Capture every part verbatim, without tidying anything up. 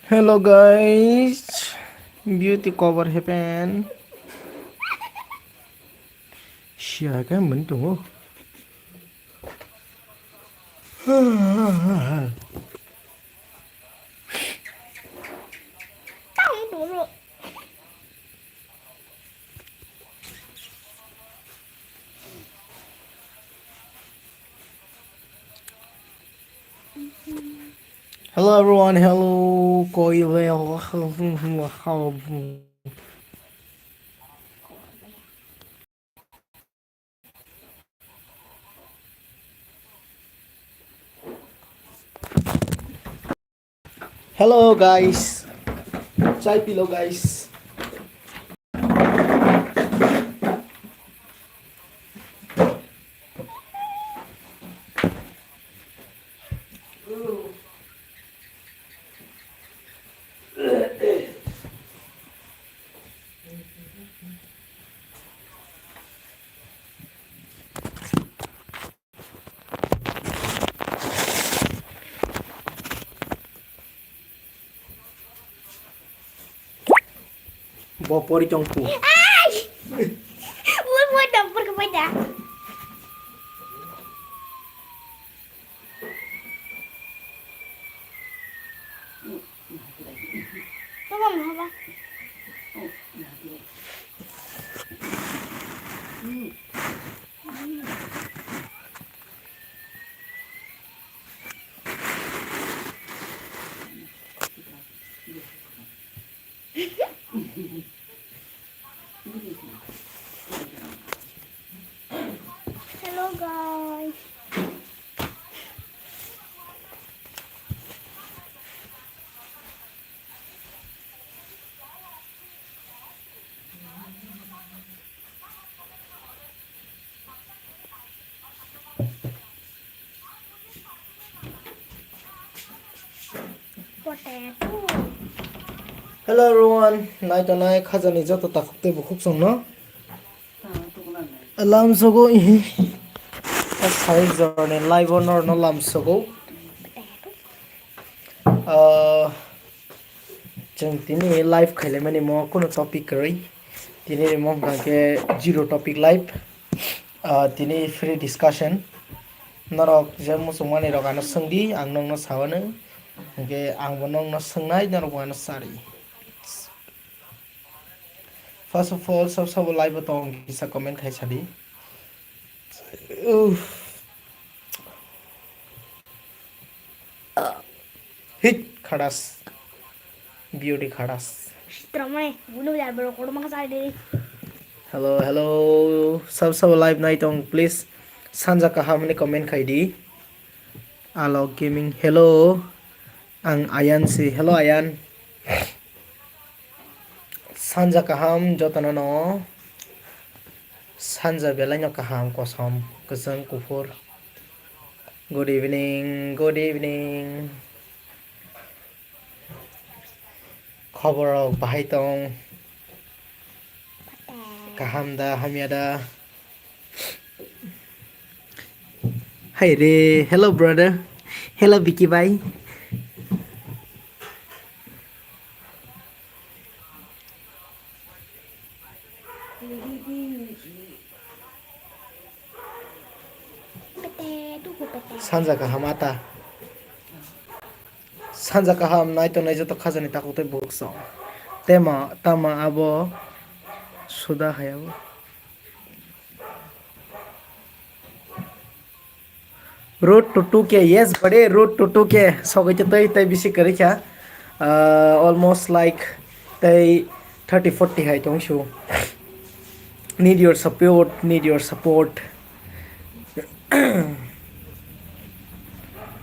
Hello guys, beauty cover happen. Siya kan mentung oh. Hello everyone, hello, koi le, Hello guys, chai pilo guys. Bo pori tong pu. Ai! Woi, woi, dong, por kau dah. Tolong apa? Hello guys. Potato. Hello everyone, nai tongnai khajani joto takhuk tei bukhuk songno. Lamsogo ihi. Sai jorni live o norno lamsogo. Ah, chwng tini live khailaimani mo kunu topic kwrwi. Tini ni mo hwnkha khe zero topic live. Ah, tini free discussion. Norok je muchungmani rok ano swngdi, ang nokno sawanw. Hwnkhe angbo nokno swngnai, norokbo ano sari. First of all, sab sabo live o tong kisa comment khai sadi. Uff. Hit khadas. Beauty khadas. Tramai, bunu biar bro, kono mangsa de. Hello, hello. Sab sabo live nai tong, please. Sanja kaham ni comment khai di. Alok Gaming, hello. Ang Ayan si. Hello, Ayan. Sanja kaham jotono no. Sanja belai no kaham, kosom, kwchwng, kuphur. Good evening, good evening. Khobor rok bahai tong? Kaham da, hamya da? Hai re, hello brother. Hello Vicky bhai. Sanja kaham ata. Sanja kaham nai tongnai joto khajani takhuk tei bukhuk song. Tema, tama abo suda hai abo. Road to two K, yes buddy, road to two K. Sogwi tei tei bisi kwrwi kha. Uh, almost like tei thirty forty hai tong su. Need your support, need your support.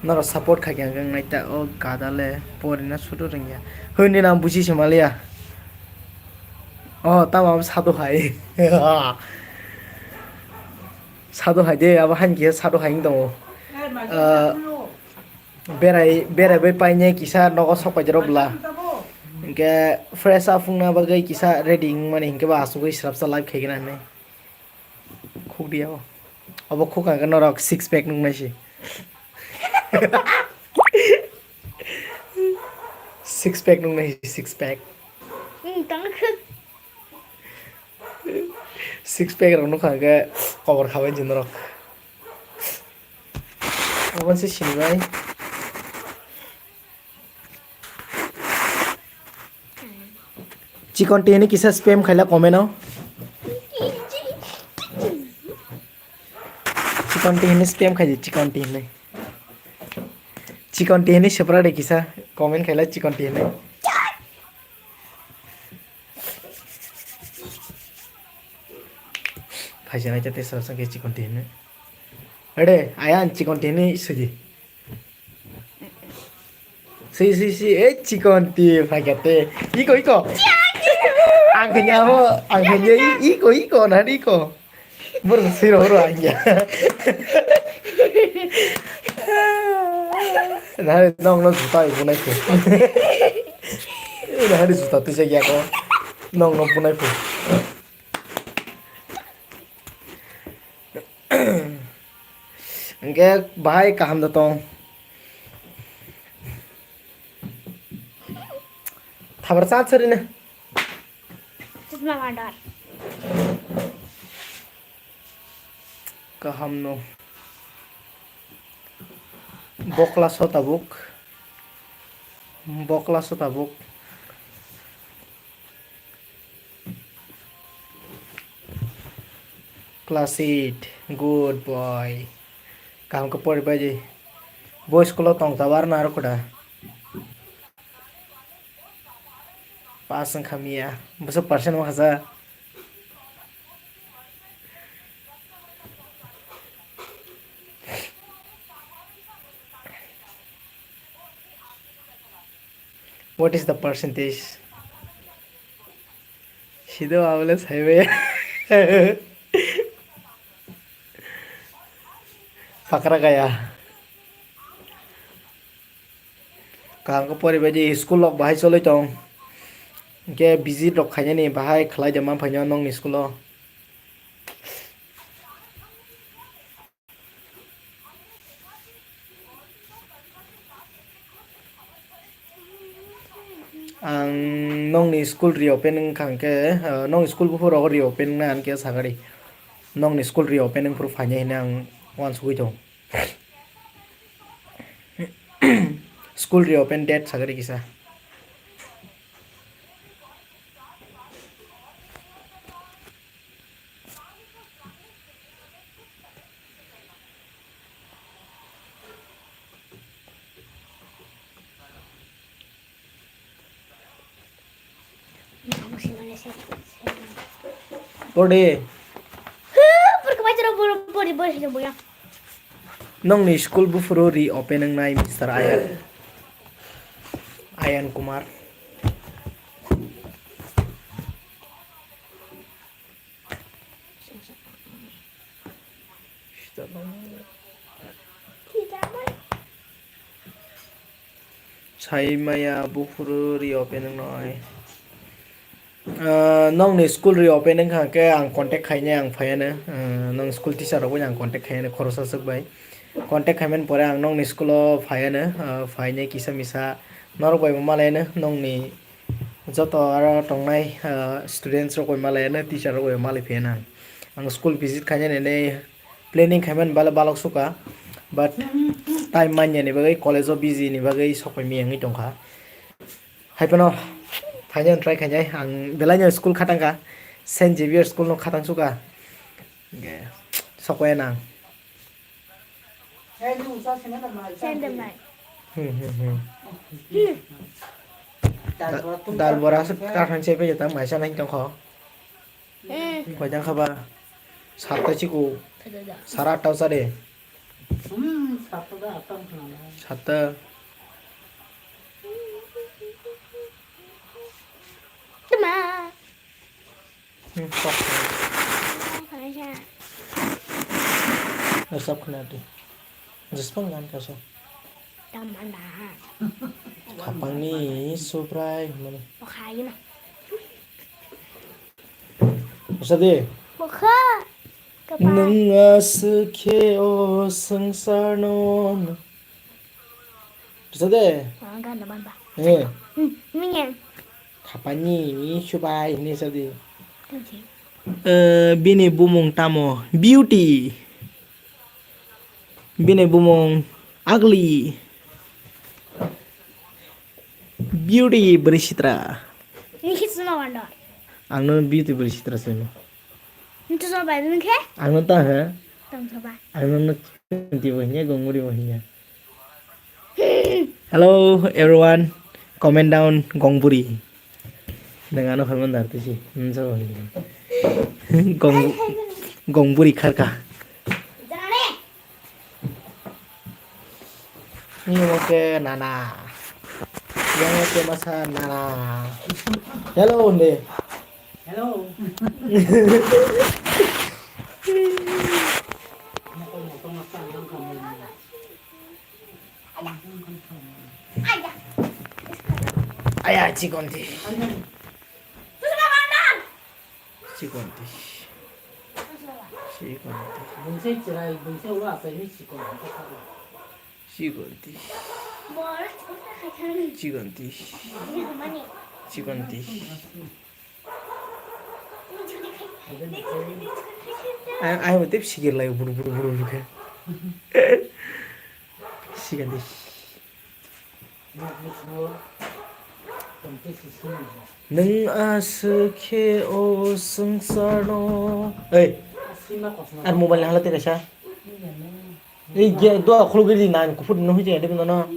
Noro support kha khe ang nai ta o gada le porina sudu rwngya. Hwnwi nang buji se maliya. Oh, tamo sadu hai. Sadu hai de, abo hain khe sadu hai wng tongo. Ah, berai, berai bai paine kisa nogo sok pai jero bla. Hinkhe fresh up wngna bagwi kisa ready wngmani hinkhe ba asugwi srapsa live khaigena hinwi. Khuk diya o. Obo khuk ang norok six pack nung nai si. Six pack nung nai si, six pack. Hmm, tang khuk. Six pack rok nukha hwnkhe kobor khabai di norok. Obo se sini bai. Chikon twi hinwi kisa spam khaila comment o. Chikon twi hinwi spam khaidi, chikon twi hinwi. Chikon twi hinwi swprak de kisa comment khaila chikon twi hinwi. Phaisa nai tei sara sangke chikon twi hinwi. Ede, ayan chikon twi hinwi swidi. Si, si, si, eh, chikon twi phaikha te. Iko, iko. Ang khe nya ho, ang khe nya i-, iko, iko, nani iko. Bor siro ro ang ya. Nani nong no juta ibu nai ko. Nani juta tu se ya ko. Nong no bu nai ko. Hwnkhe bahai kaham da tong. Thabar cha chari na. Chutma madar. Kaham no. Bokla so tabuk. Bokla so tabuk. Class eight, good boy. Kaham khe pori bai di. Bo school o tong tabuk, aro na aro khuda. Pass wngkha miya. Bwswk percent wngkha sa? What is the percentage? Sido abole saibe. Pakra kaya. Kaham khe poribai di, school rok bahai choli tong. Hwnkhe visit rok khainani bahai khlai de man phaino nongni school o. Ang nongni school reopen wngkha hwnkhe, ah, nongni school buphuru reopen wngna hwnkhe sakari. Nongni school reopen wngphuru phainai hinwi ang uansugui tongo. School reopen date sakari kisa. Bode. Nongni school buphuru reopen wngnai, Mister Ayan. Ayan Kumar. Sai maya buphuru reopen wngnai. Ah, nongni school reopen wngkha khe ang contact khainai, ang phaiano. Ah, nong school teacher rok bai ang contact khainai khoroksa swk bai. Contact khaimani pore ang nongni school o phaiano, ah, phainai kisa misa norok bai bo malaiano nongni joto aro tongnai, ah, students rok bai malaiano, teacher rok bai malai phaiano. Ang school visit khainani planning khaimani bale balok sukha, but time manya ni bagwi college o busy ni bagwi sokphaimani wngwi tongkha. Haiphano phainani try khainai, ang belaino school khatangkha, Saint Xavier school no khatang sukha. Sokphaina ang. Sendamai. Hmm, hmm, hmm. Dal bora se kathang chepe jeta maisa nai tongkho. Hmm. Koi jang khaba? Satta chiko. Sara atta o chade. Hmm, satta da atta wngkha na. Satta. Tama. Hmm, sok. Sok khna di. Jespang gan kaso. Tama na. Khapangni subrai hwnmani. Bokha yuna. Usa di. Bokha. Nwng aswk khe o swngcharno. Rwchap de? Ah, gana manba. Eh. Hmm, mingen. Khapani subai hinwi sadi. Thank you. Eh, bini bumung tamo? Beauty. Bini bumung ugly. Beauty bwrwi sitra. Nini sima wando. Ang no beauty bwrwi sitra sino. Ntu so bai nung khe? Ang no ta ha? Tong so ba. Ang no no di bo hinya gong muri bo hinya. Hello everyone, comment down gong buri. Nang ano hormon dar tisi. Nso gong gong buri kharka. Ni mo ke nana. Yang mo ke masa nana. Hello nde. Hello. Aya, chikon ti. Chikon ti. Chikon ti. Bungse chirai, bungse ula asai ni chikon. Chikon ti. Chikon ti. Chikon ti. Ai, ai, mo tep sikir lai, buru, buru, buru, buru khe. Sikandi. Nwng aswk khe o swngcharno. Ei, ar mobile ni hala tei kaisa. Ei, ge, dua khulugwi di, nine kuphur no hoi jaya de, no, no.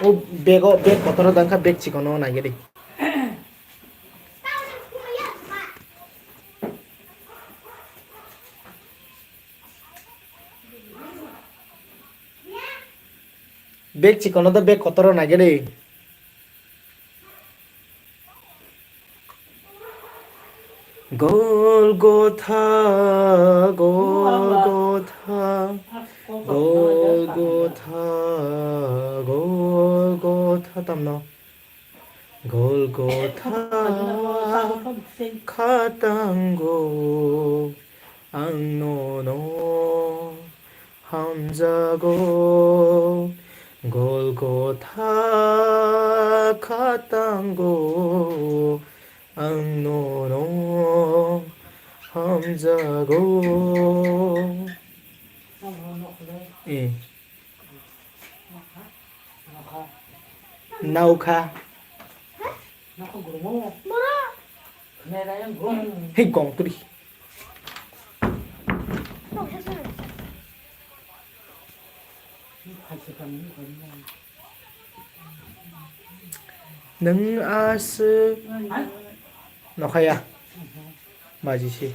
O bego, beg kotor dangkha, beg chikon o nai gede. Beg chikon o do beg kotor o nai gede. Golgotha, Golgotha, Golgotha, Golgotha tamno. Golgotha khatango ang nono hamjago, Golgotha khatango ang nono hamjago. Eh. Naukha. Hei gong turi. Nwng aswk nokhaya. Baji si.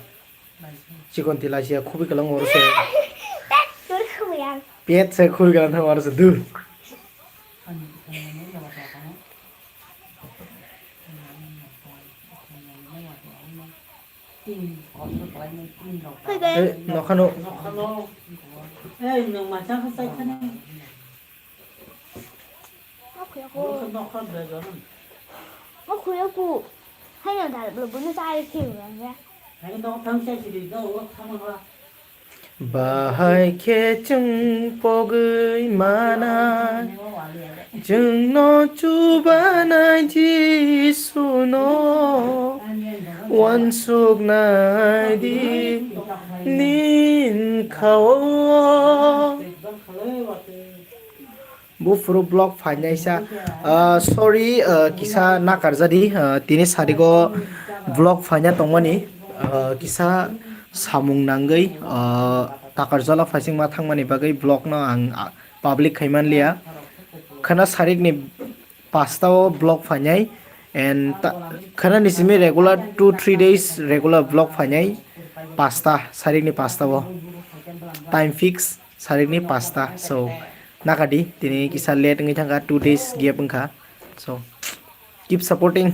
Chikon tila siya khubui kwlwng oro se. Pet se khubui kwlwng thang oro se dur. Ei, nokhano. Bahai khe chwng pogwi manai, chwngno chubanai Jisuno uansuknai di nini kha o. Buphuru vlog phainaisa. Ah, sorry, ah, kisa nakarjadi, ah, tini sarigo vlog phaina tongmani, ah, kisa samung nangwi, ah, Takarjala phaisingma thangmani bagwi vlog no ang, ah, public khai manliya. Khana sarikni pasta o vlog phainai and ta-, khana ni simi regular two three days regular vlog phainai pasta, sarikni pasta o time fix. Sarikni pasta, so nakadi tini kisa late wngwi thangkha, two days gap wngkha, so keep supporting.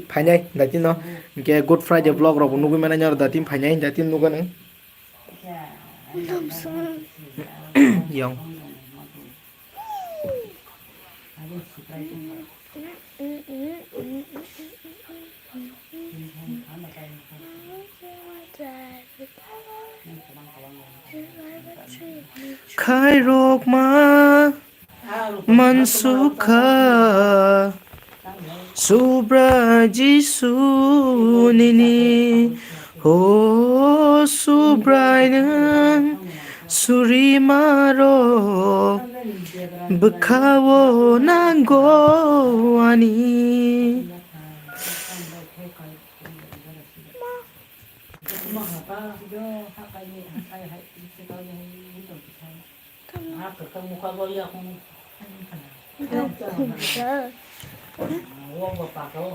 Phainai daitino, hinkhe Good Friday vlog rokbo nugwi manai noro daitino phainai daitino nukgano. Yong. Khairokma mansukha Subrai Jisu nini, ho Subrai nwng surima rok bwkhao nango ani.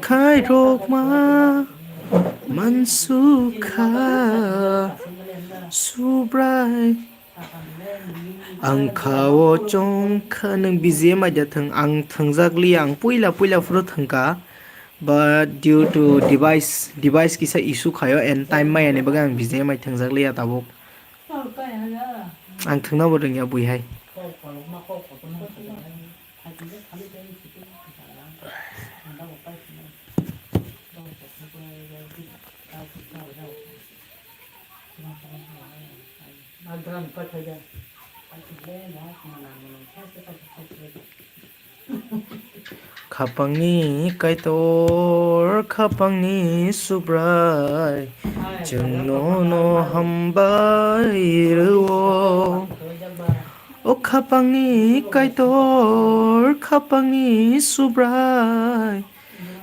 Khairokma mansukha Subrai. Ang kha o chong kha, nwng B G M aida thwng, ang thwngjak liya, ang puila puila phuru thwngkha, but due to device, device kisa issue khaio and time maya ni bagwi ang B G M ai thwngjak liya tabuk. Ang thwngna bo rwngya bui hai. Khapangni Kaitor, khapangni Subrai, chwng nono hambai rwo. O khapangni Kaitor, khapangni Subrai,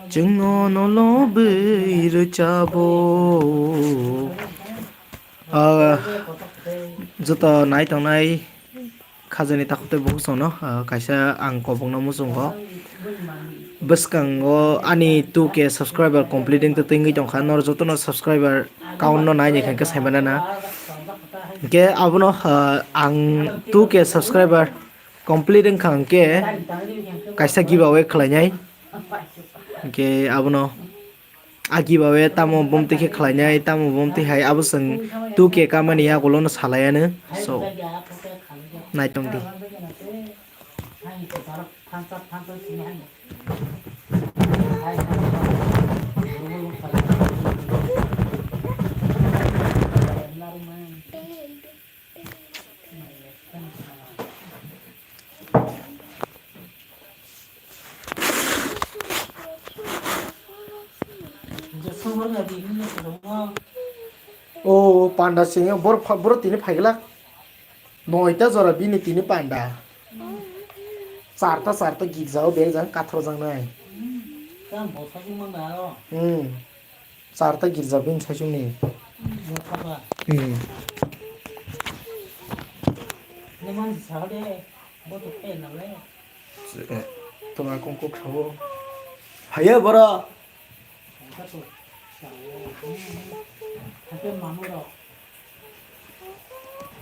chwng nono lobwi rwchabo. Ah, joto nai tongnai khajani takhuk tei bukhuk songno, ah, kaisa ang kobokno muchungo. Bwskango ani two K subscriber complete wngtwi tongkha, norok jotono subscriber count no naini khe saimana na. Hwnkhe abono, ah, ang two K subscriber complete wngkha hwnkhe kaisa giveaway khlainai. Hwnkhe abono a giveaway tamo bomtwi khe khlainai, tamo bomtwi hai abo chwng two K kamani yagulono salaianw. So, naitongdi. O panda singyo bor pha-, boro tini phaiglak. Noita jora bini tini panda. Charta charta girjao bek jang kathor jang nai. Hmm. Charta girja bini saichung ni. Hmm. Toma kongkuk sao. Haya bora.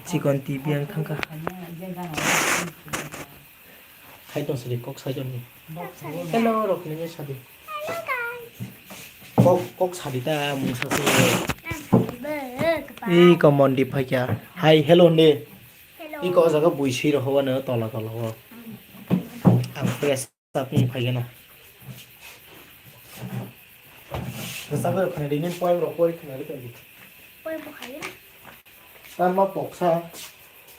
Chikon T V ang thangkha. Hai tong sidi kok sai tong ni. Hello rok ni sadi. Kok, kok sadi ta mungsa se. Iko Mondi phaikya. Hai, hello hindi. Iko o jaga bui sui rok hobano tola tola o. Ang fresh. Sapung phaigana. Sabar khna ri, nini poem rok pori khna ri tadi. Poem bo khayo. Tama poksa.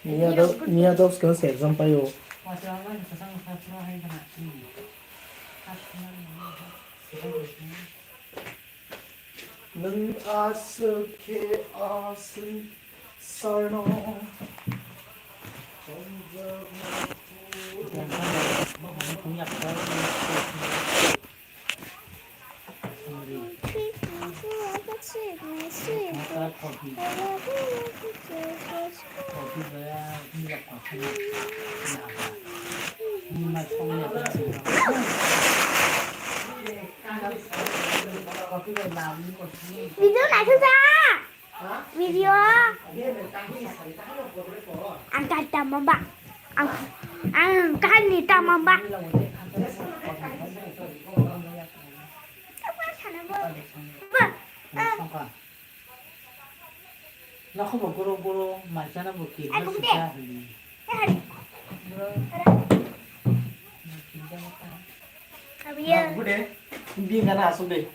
Miya do, miya dos kan se exam payo. Nwng aswk khe aswk sarno. Video naithok jak. Video. Ang kaham tamo ba. Ang, ang kaham ni tamo ba. Ba. Nokhorbo goro goro, maisana bo kirima sika hwnwi. Abiya. Kubude, bini gana asuk de.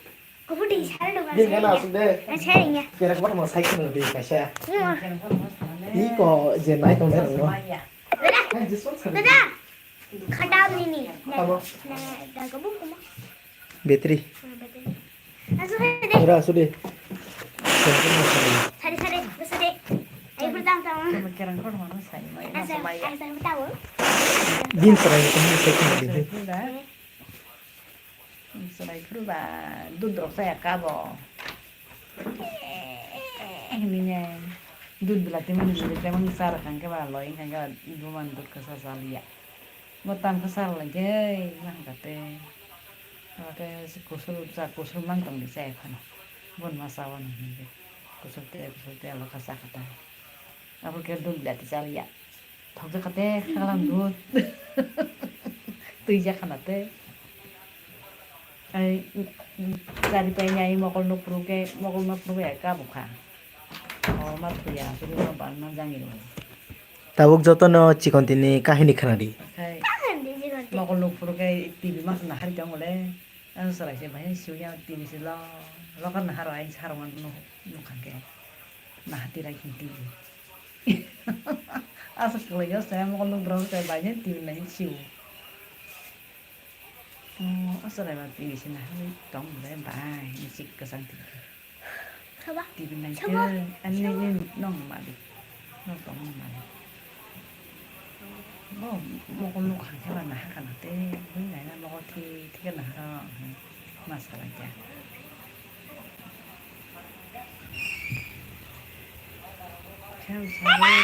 Kubude sar do. Bini gana asuk de. Asarinya. Kera kubude mo sai khna de kaisa. Mo. Iko je nai tong nai rwno. Dada, dada, khata nini. Abo. Dago buku mo. Battery. Battery. Asu de. Ora asu de. Sari sari, asu de. Ayo bertang tang. Kerang kor mana sai mai. Asu, asu bertang. Din serai ko ni sai ko ni. Chwrai phuru ba dud rok chaya kabo. Hinwi nai dud belati mani belati mani chara kangke ba loi kangke ba buman dud kasa chaliya. Bo tam khe chara lai khe ma hwnkha tei. Abo khe kusul cha kusul mang tong di chaya phano. Bon ma cha wano hinwi kusul te kusul te alo kha cha kha ta. Abo khe dud belati chaliya. Thokjak kha te khaklang dud. Twijak khana te. Ai, chari pai ni ai mokol nuk phuru khe, mokol nuk phuru khe kabo kha. O ma thuya, suri ma ban ma jang ni. Tabuk joto no chikon tini kahini khna di. Khai. Kahini chikon tini. Mokol nuk phuru khe T V ma khna hari tong le. Ang chwrai se bahai siu ya T V se lo, lokar naharo ai saro man nuk, nuk kha khe. Naha tirai khin T V. Asa kwlai o se mokol nuk borok se bahai T V nai siu. Oh, asa rai ba T V se naha tong le bai ni sik kwchang T V. Saba. T V nai saba. Ani nai nong ma di. Nong tong nong ma di. Bo mokol nuk kha khe ba naha kana te, bui nai na mokol thi thi khe naha ro, hmm, ma salai kha. Khe sa de,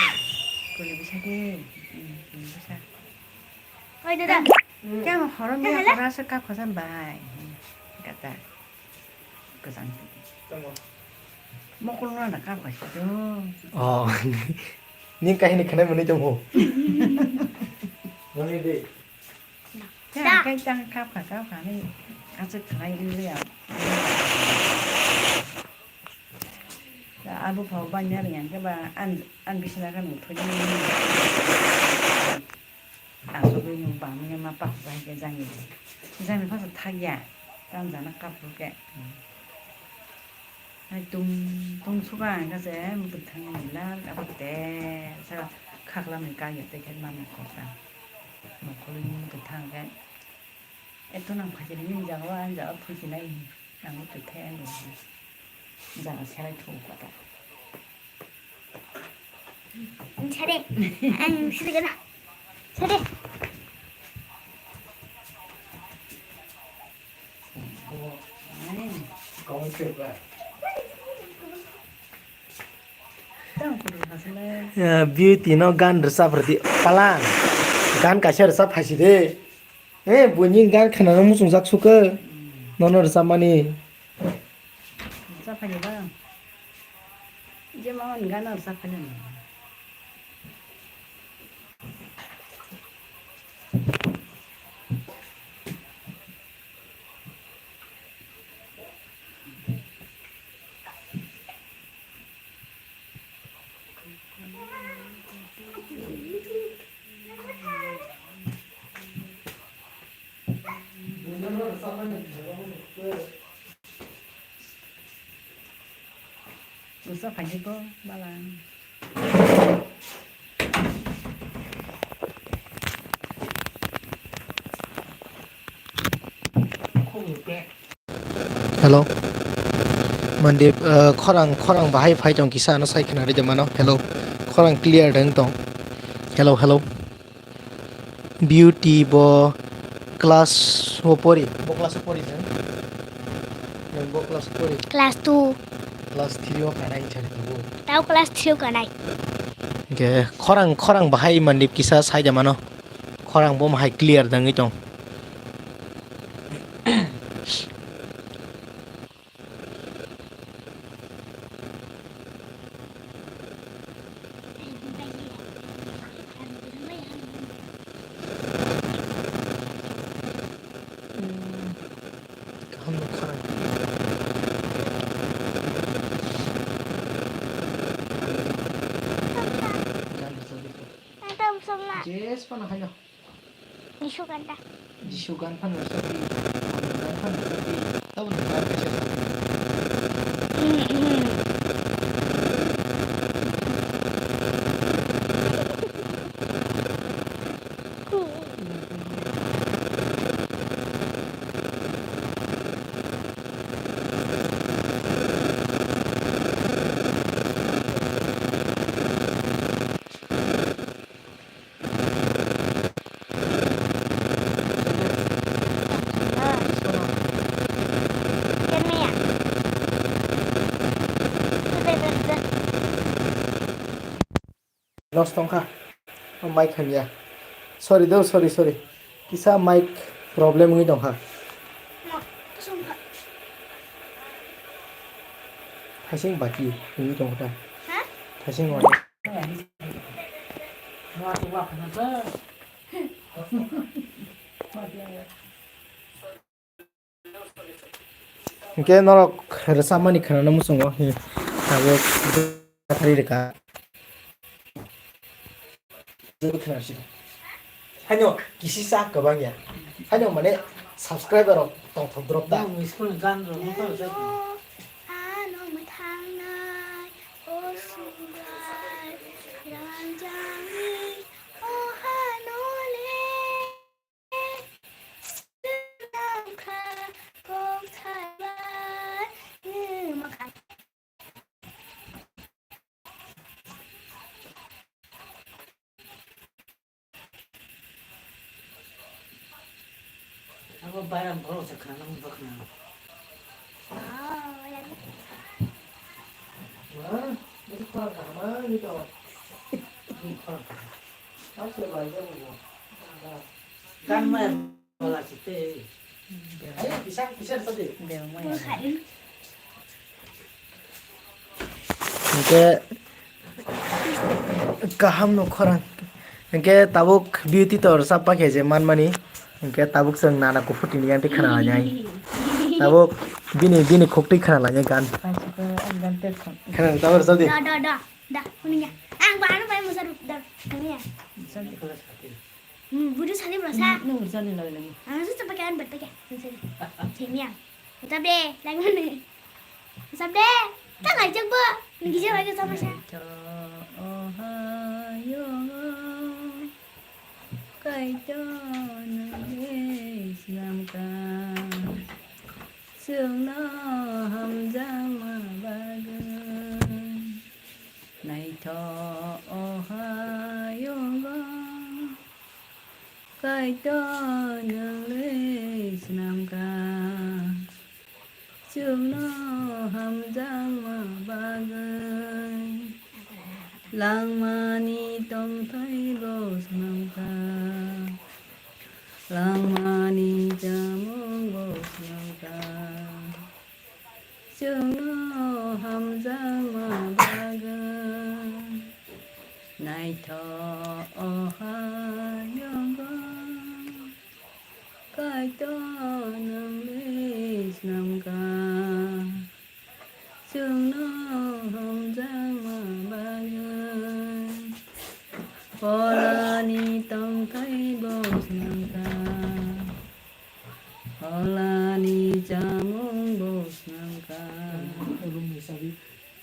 kuli bisa de, hmm, kuli bisa. Oi, dada. Khe ang horom ya hora se kap kha san bai. Hmm, kata. Kwchang. Mokol no na kap kaisa do. Oh. Ni kahini khanai mani tongo. Mani de. Khe ang kai tang kap kha kap kha ni. Aswk khanai ni ya. Abo phao banya ri yang khe ba an an bisina khe nung thoi. Asugwi nwng bangmani ma pak bai khe jangni. Jangni phasa thakya. Tamo jana kapur khe. Hai tung tung suka ang khe se muitu thangni lal kapur te. Saka khaklamni kaiya te khe mama kok ta. Mokolwi muitu thang khe. Eto nang phaikhe nini jaga o ang jaga phuisinai. Ang muitu thai ang. Jaga selai thung kota. Sade. Ang sade kana. Sade. Ya, Beauty no gan rwchap rwdi. Palang. Gan kaisa rwchap phaisi de. Eh, buini gan khanano muchungjak sukhe. Nono rwchapmani. Rwchaphaini ba. Je mama ni gan rwchaphaini. Usa phaidi ko balang. Hello. Mandeep, uh, khorang, khorang bahai phai tong kisa ano sai khna ride mano. Hello. Khorang clear deng tong. Hello, hello. Beauty bo class o pori. Bo class o pori jeng. Jeng bo class o pori. Class two. Class three o kanai chari bo. Tao class three o kanai. Ge khorang, khorang bahai Mandeep kisa sai de mano. Khorang bo mahai clear dengwi tong. Kaham no khorang. Gan rwchapdi ko. Jesphano haino. Jisoo ganda. Jisoo gan phano rwchapdi, Bhagwan gan phano rwchapdi, tabukno gan kaisa rwchapdi. Hmm, hmm. Nosto wngkha. O mic hamya. Sorry do, sorry, sorry. Kisa mic problem wngwi tongkha. Thaising baki wngwi tongkha ta. Ha? Thaising wadi. Hingke norok rwchapmani khwnana muchungo, hmm, tabuk thari rwkha. Haino kisisa kwbangya. Haino mane subscriber rok tongthok drop ta. Nang school ni gan rok no kha rwchapmani. Ano mwthangnai o subai rangjangni o hanole. Abo bara borok se khana nang bakna. Wah, ini kor kaham ini to. Ini kor kaham. Kan maya bala site. Ayo, pisang, pisang tadi. Hingke kaham no khorang. Hingke tabuk beauty tor sapa khe je manmani. Hingke tabuk chwng nana kuphur tini yang twi khna lainai. Tabuk bini, bini khuk twi khna lainai gan. Khna tabuk sadi. Da, da, da, da, kuning ya. Ang ba anu bai musa da, kuning ya. Hmm, budu sali bro sa. Nung urjani lagi lagi. Ang sa sa pakai an berpakai. Sini ya. Kita be, lagi mana? Sabde, tak ngajak bo. Nung gija lagi sama sa. Kaitor ohayongo, Kaitor nungni swnamkha, chwngno hamjakma bagwi. Naithok ohayongo, Kaitor nungni swnamkha, chwngno hamjakma bagwi. Langmani tongthai bo swnamkha, langmani chamung bo swnamkha. Chwngno hamjakma bagwi naithok ohayongo, Kaitor nungni swnamkha. Chwngno hamjakma bagwi pholani tongthai bo swnamkha. Pholani chamung bo swnamkha.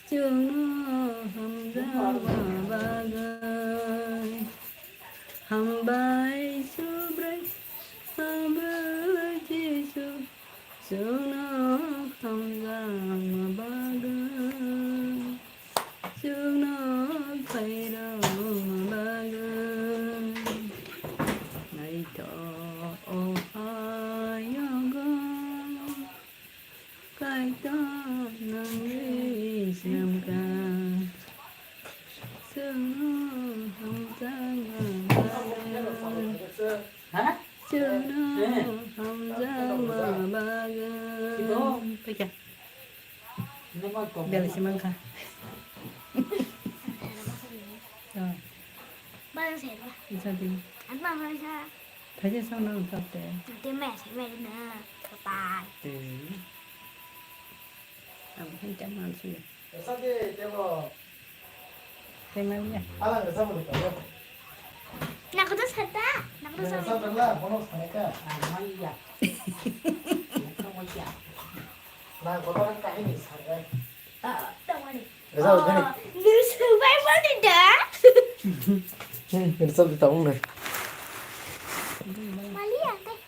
Chwngno hamjakma bagwi. Hambai Subrai, hambai Jisu, chwngno hamjakma bagwi. Chwngno khairokma bagwi naithok ohayongo, Kaitor nungni swnamkha. Chwngno hamjakma bagwi. Chwngno hamjakma bagwi. Belai se mankha. Oh. Bana se ba. Isa di. An ma ma sa. Thaise song nang thap te. Te me se me na. Bye. Te. Ang hin te man su. Isa di te mo. Te man ya. Ala sa mo ta. Nakoto sata, nakoto sata. Nakoto kahini sarga. Rwchap rwchap. Nung swbai mani da? Rwchap di tabuk nai. Mali ang tei.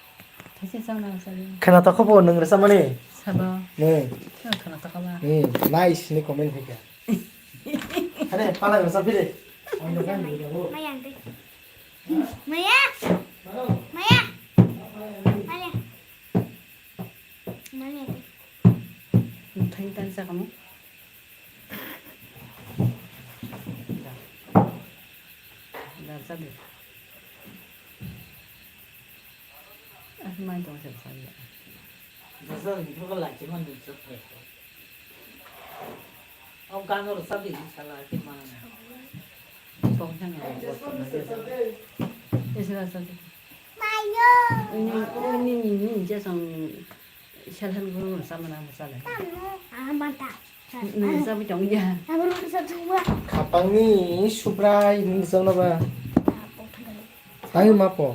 Khwna tokho bo nung rwchapmani. Sabo. Nung. Khwna tokho ba. Hmm, nice ni comment hai kha. Hane, pala rwchap phire. Maya ang tei. Maya! Maya! Maya! Maya! Nokthai tan sa kamo. Chadi. Ah, mai tong se chadi. Dasa ni ko la chi man ni chok. Au gano ro chadi sala ki man. Tong chang ya. Ese la chadi. Ini, ini, ini, ini, jesong selhan guru sama nama sala. Ah, mantap. Nung sabi tong ya. Khapangni Subrai hwnwi rwchapna ba. Tangwi ma po.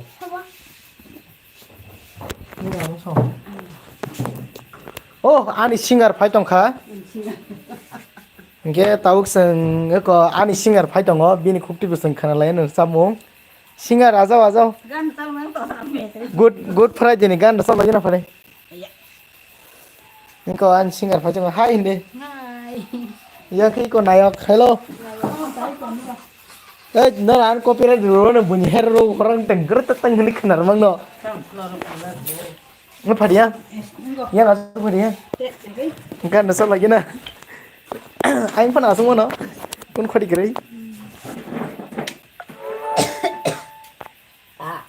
Nung ano song. Oh, ani singer phai tong kha. Hingke tabuk chwng eko ani singer phai tongo, bini khukti bo chwng khna lai nw rwchapmung. Singer ajao, ajao. Gan chal mang to. Good, Good Friday ni gan rwchap lai na phai. Iya. Niko an singer phai chungo hai hindi. Hai. Ya khe ko nayok, hello. Nayok, hai ko nayok. Eh, no an copyright ro no buni her ro orang teng ger teng hini khanar mang no. Sam, no, no, no, no. Nge phadiya? Eh, niko. Ya na phadiya? Te, te. Ngan na sa lagi na. Aing phan asung no. Kun khodi gre. Ah.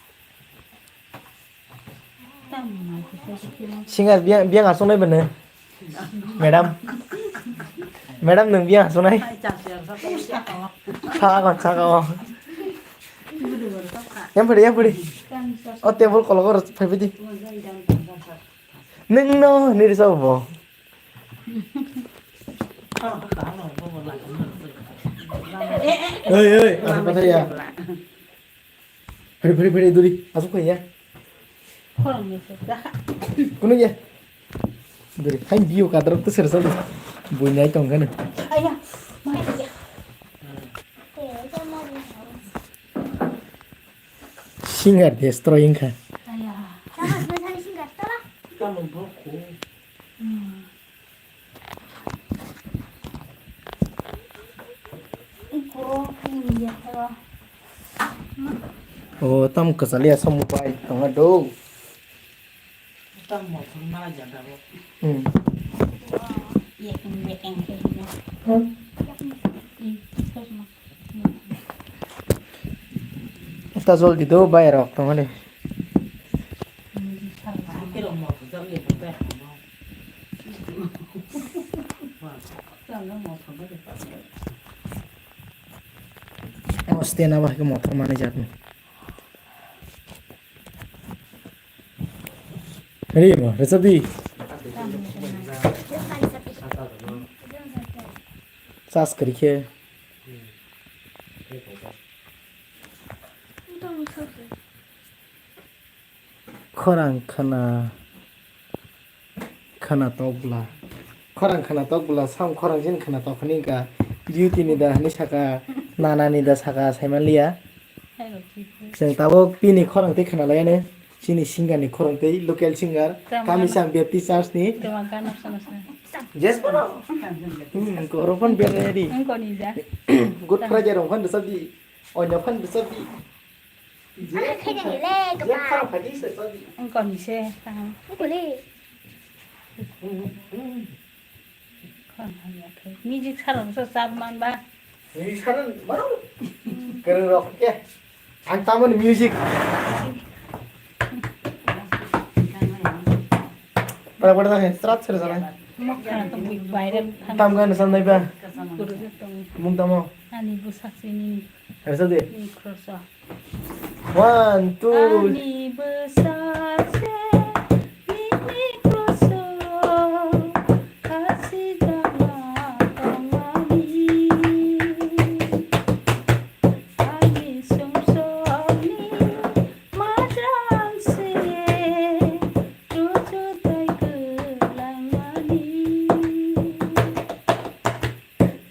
Singer biang, biang asongnai bwno. Madam. Madam, nwng biang asongnai? Sakon, sakon. Yang pwdi, yang pwdi. O table kologo rw phai pwdi. Nwng no, niri sa bo. Oi, oi, apa kata ya? Phari, phari, phari, duri. Asuk phai ya. Khorang ni se da. Kunu ya. Duri. Hai biyo kadrok to sersa. Bui nai tong kana. Aya. Mai ya. Singer destroying kha. Aya. Sama sama singer tara. Kamu boko. Hmm. O tam kwchaliya som mobile tongo do. Tam mothor ma jada ro. Hmm. Ta jol di do bai rok tongo de. O stand abo hai khe mothor manwi jatni. Ri mo, rwchap di. Charge kwrwi khe. Khorang khna, khna tok bwla. Khorang khna tok bwla, sam khorang chini khna tok hwnwi wngkha. Beauty ni da hwnwi saka, nana ni da saka, saimanliya. Chwng tabuk bini khorang tei khna laiya ne. Chini singer ni khorang tei local singer, Kamisang Baptist Church ni. Yes, bro. Hmm, korokon berre di. Good Friday rong phan rwchap di. Oino phan rwchap di. Ano khaina ni le, kapa. Ang koni se, tang. Ang koni. Music salon so sab man ba. Music salon, mano? Kereng rok ke. Ang tamon music. Pada pada tang, strat sere sana. Mok khana to bui viral. Tam gan sam nai ba. Guru tong. Mung tamo. Ani bu saksi ni. Harsa de. Ni cross. One, two. Ani bwsa se nini koso hasi jala tongmani. Ani sumsokni majang se rujutai kwlangmani.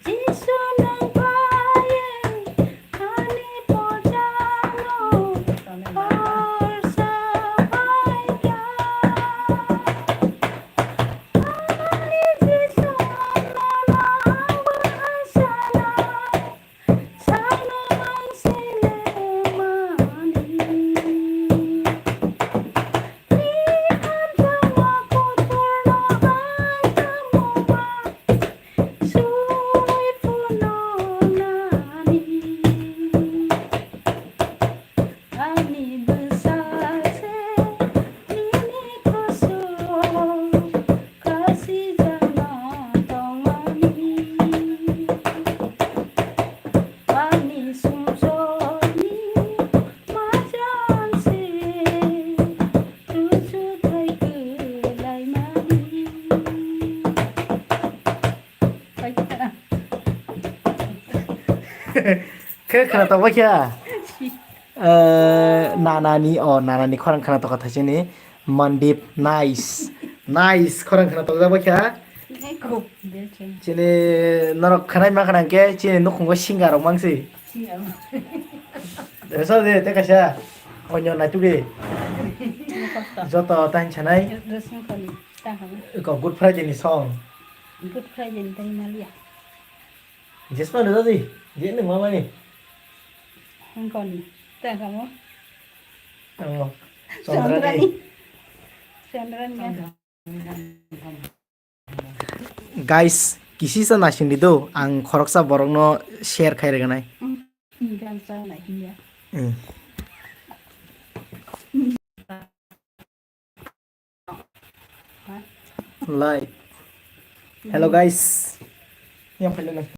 Jisu nang phaiwi ani pojano khorsa bai Khe khwna tokba khe? Eh, nanani, oh, nanani khorang khwna tokha thaisini. Mandip, nice. Nice, khorang khwna tokjak ba khe? Hai kok, de cheng. Chini norok khwnai ma khwna khe, chini nukhungo singer rok mangsi. Singer. Resa de, te kaisa. Onyo naituk de. Joto ta hinsa nai. Resong kali, ta habo. Iko Good Friday ni song. Good Friday ni tani maliya. Jesma resa di, je nung mama ni. Hongkoni, ta habo. Oh, Chandrani. Chandrani. Chandrani. Guys, kisisa naising di do, ang khoroksa borokno share khai rwgwnai. Hmm, gan sa nai hiya. Hmm. Like. Hello guys. Yang phailai nang.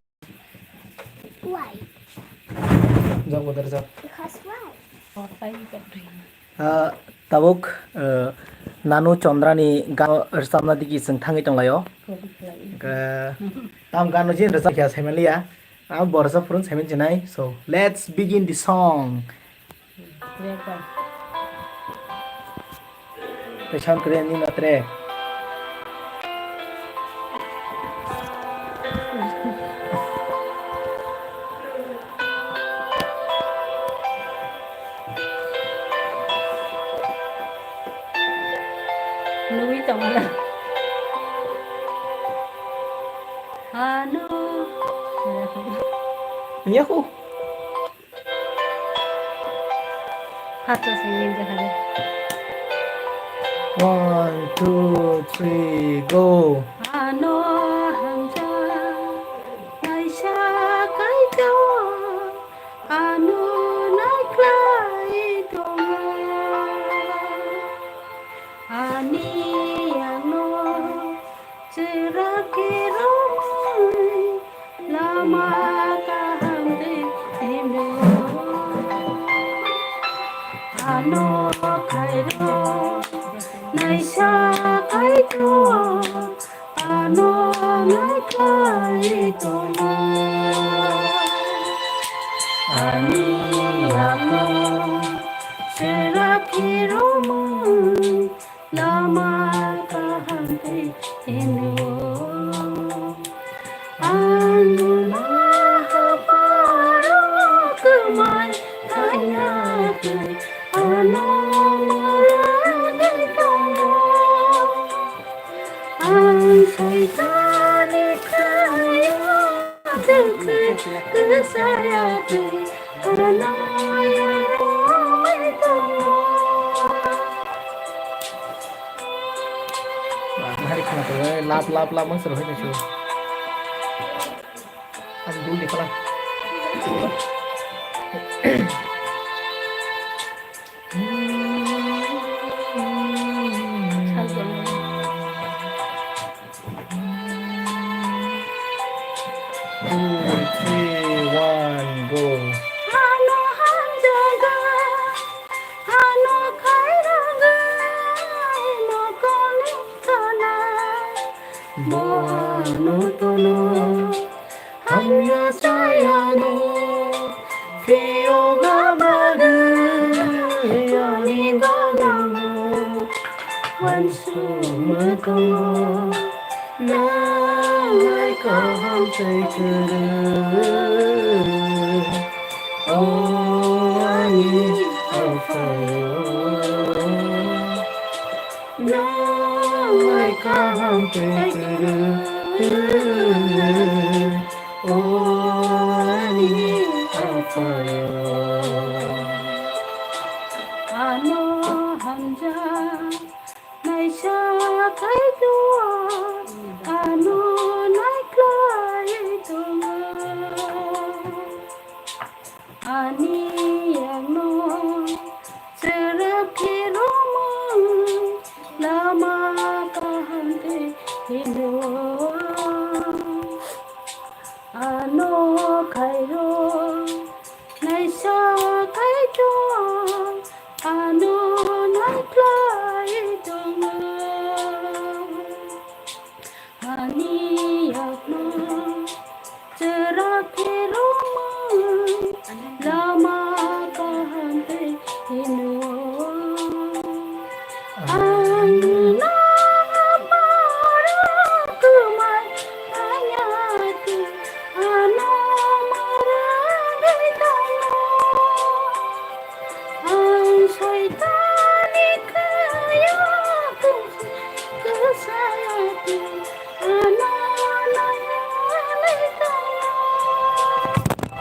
Why? Jab bodar jab. Because why? Ah, tabuk, eh, Nanu Chandrani gan rwchapna digi chwng thangwi tonglaio. Hwnkhe tam gano je rwchap khe saimanliya. Ang borsa phurun saiman chinai. So, let's begin the song. Tei sound kwrwi nini matre. Nugwi tongmani. Hano. Yahu. Hasta singing jahare. One, two, three, go. Ano hamjak kaisa kaitor, ano naiklai tongo. Ani ano Chwra khe romwi lama kaham tei himlio. Ano khairo naisa kaitor, ano naikhai tongo. Ani yakno chwra khe romwi lama kaham tei himlio. Ang nuna haparo kwmai khaina twi ano mora de tongo. Ang saitani khayo twi kwsaya twi Hari khna to lap lap lap mang sero hai su. Ang dul di kala. Two, three, one, go. Ano hamjaga, ano khairang, ano koni kana. Bo ano tono, hamya sayano. Phiyoga bagwi ani ganao uansukma tongo, nang hai kaham tei kwrwi. O ani Aphayo, nang hai kaham tei kwrwi. O ani Aphayo. Ano hamjak naisa kaitor, ano naiklai tongo. Ani yakno chwrap khe romwi lama kaham tei himlio. Ano khairo naisa kaitor, ano naiklai tongo. Ani yakno chwrap khe romwi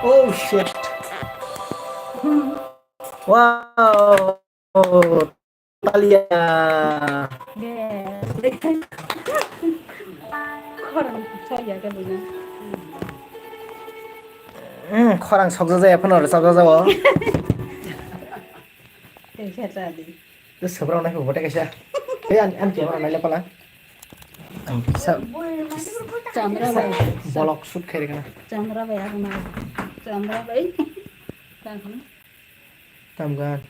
Oh shit. Wow. Talia. Khorang saya ke bina. Hmm, khorang sokja jaya phano rwchapja jao. Tei khe cha di. Tei sobrang nai bote kaisa. Tei an an kemara nai lepala. Ang kisa Chandra bai. Bolok shoot khairi kana. Chandra bai ang na. Chandra bai. Tang khana. Tamgan.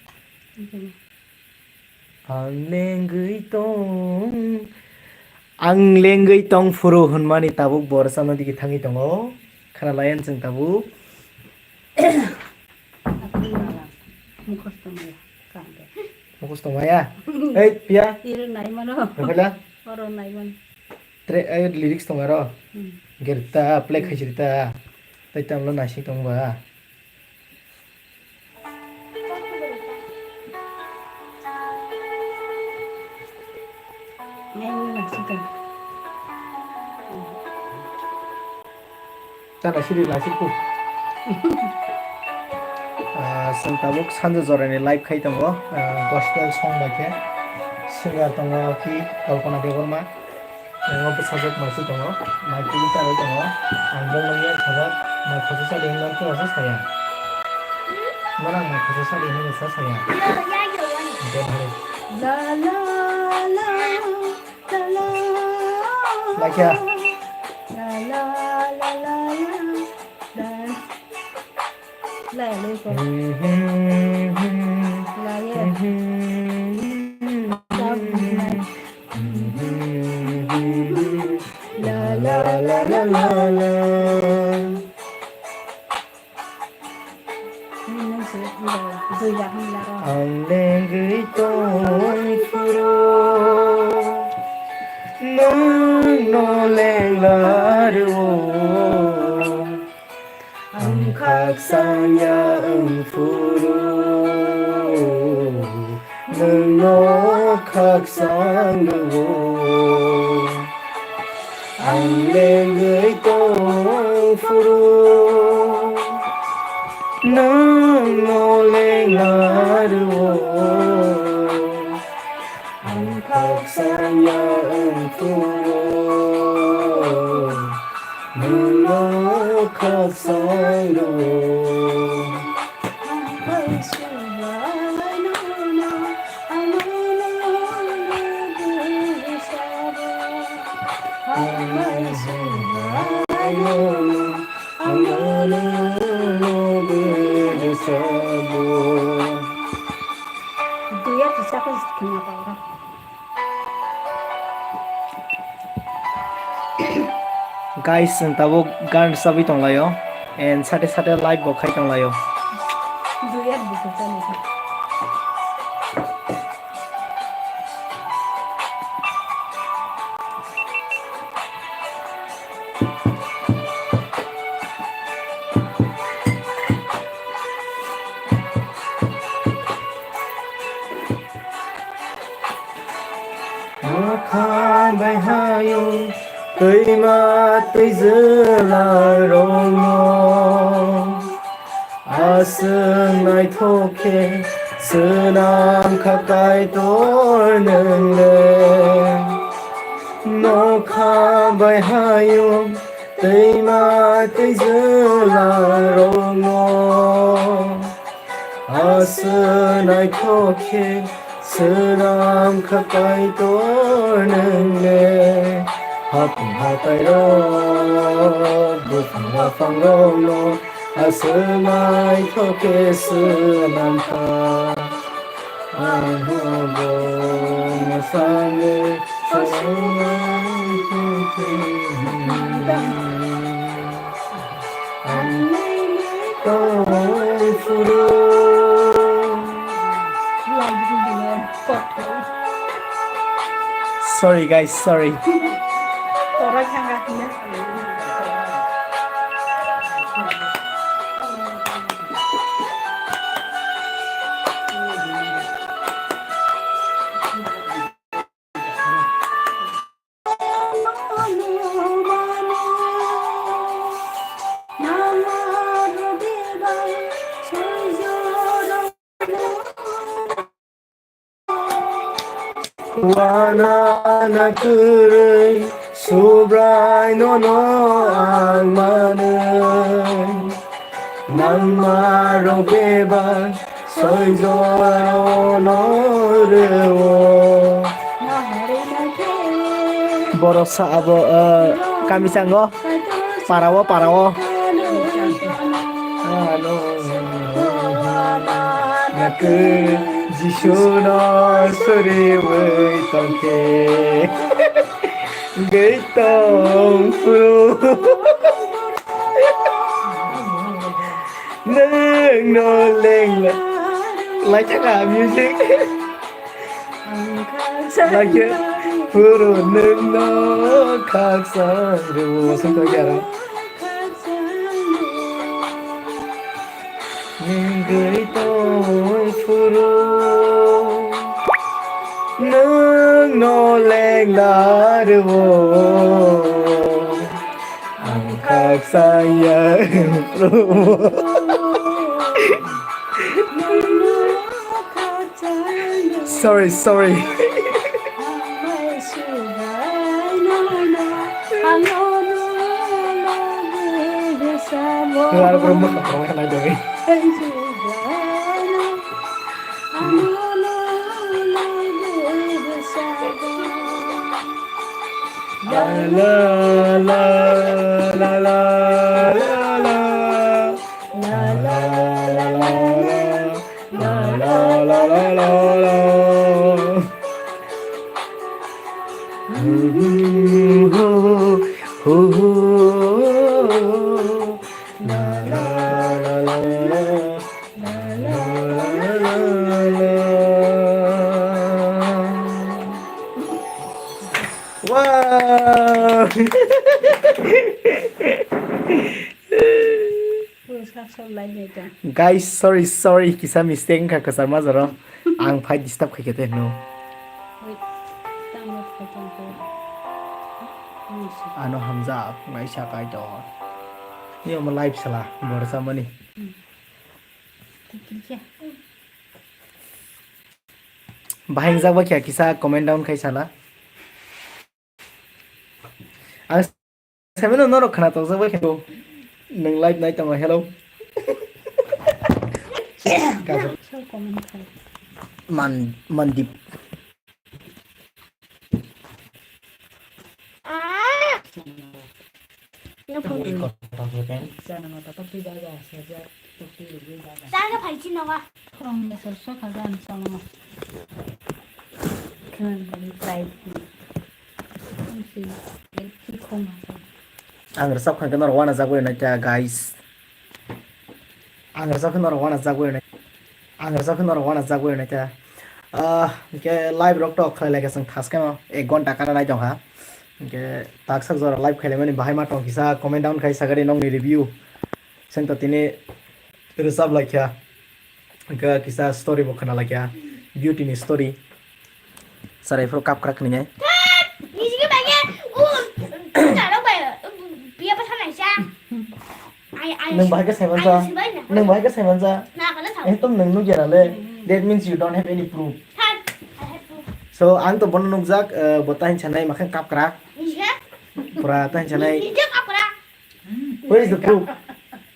Ang lengwi tong. Ang lengwi tong phuru hwnmani tabuk borsa no digi thangwi tongo. Khana layan chwng tabuk. Mukhos tongmaya. Mukhos tongmaya? Ei, piya. Iro nai mano. Rokhala? Oro nai mano. Tre, eh, lyrics tong aro. Hmm. Gerta, play khaisirita. Tai tamlo naising tongba. Nai mano naising tong. Chana siri lasik ku. Ah, chwng tabuk sanja jorani live khai tongo. Ah, gospel song bai khe singer tongo ki Kalpana Debbarma. Tongo bwsajwk maising tongo. Mai twi charwi tongo. Ang bongni yak sajak mai khosa sadi hinwi khe osa saya. Mano ang mai khosa sadi hinwi sa saya. Jai Hari. La la la. Laikha. Ang lengwi tong phuru, nwng no lengla rwo. Ang khakchangya wng phuru, nwng no khakchang rwo. Ang lengwi tong phuru, nwng no lengla rwo. Ang khakchangya wng phuru, nwng no khakchang rwo. Duya kisa kisa khna paura. Guys, chwng tabuk gan rwchabwi tonglaio and sate sate live bo khai tonglaio. Duya buku chani. Nokha bai hayung twima twijla rokno aswk naithok khe swnam kha Kaitor nwng le. Nokha bai hayung twima twijla rokno aswk naithok khe swnam kha Kaitor nwng le. Hapung hatai rok buphang baphang rokno aswk naithok khe swnam kha. Ang bo mwsangwi swnam kha. Ang tong phuru. Sorry guys, sorry. Wana na kwrwi Subrai nono ang manwi. Nangma rok bebak soi jora no rwo. Borok sa abo, eh, kami sango. Parao, parao. Nakhe Jisuno suriwi tongkhe. Gwi tong phuru. Nwng no lengla. Like a music. Like it. Puro nwng no khaksa rwo song to gyara. Nwng gwi tong phuru. Nwng no lengla rwo. Ang khaksa ya. Sorry, sorry. Wala ko mo ko na doi. La la la la la la la. La la la la la la la la la la. La la la la la. Wow! Puro sak sok lai nai tong. Guys, sorry, sorry, kisa mistake wngkha kwchar majaro. Ang phai disturb khaikhe tei hwno. Wait, tamo khaitong ko. Ano hamjak naisa kaitor. Ni omo live sala borsa mani. Tikil khe. Bahai wngjak ba khe kisa comment down khai sala. Ang Saimano norok khna tokjak bai khe bo. Nwng live nai tongo, hello. Sir comment khai. Man, Mandip. Chana mata tokti jaga, saja tokti rugwi jaga. Jaga phai chino wa. Khorang ni sor sokha jan chana. Khorang ni try. Ang rwchap khankhe norok uanajak bai naikha, guys. Ang rwchap khe norok uanajak bai naikha. Ang rwchap khe norok uanajak bai naikha. Ah, hwnkhe live rok tok khlai laikha chwng thaskeno ek ghonta kana nai tongkha. Hwnkhe taksa jora live khailaimani bahai ma tong kisa comment down khai sagari nokni review. Chwng to tini rwchap laikha. Hwnkhe kisa story bo khna laikha, beauty ni story. Chwrai phuru kap kwrak hwnwi nai. Nijigi bai khe, o, o, jaro bai, biya bwsa naisa. Ai, ai, nwng bahai khe saiman ai, sa? Sibai na. Nwng bahai khe saiman sa? Na, kana sao. Ekdom nwng nukya na le. Hmm. That means you don't have any proof. Thar, I have proof. So, ang to bono nukjak, eh, bo ta hinsa nai, makhang kap kwrak. Nijigi? Pura ta hinsa nai. Nijigi kap kwrak. Where is the proof?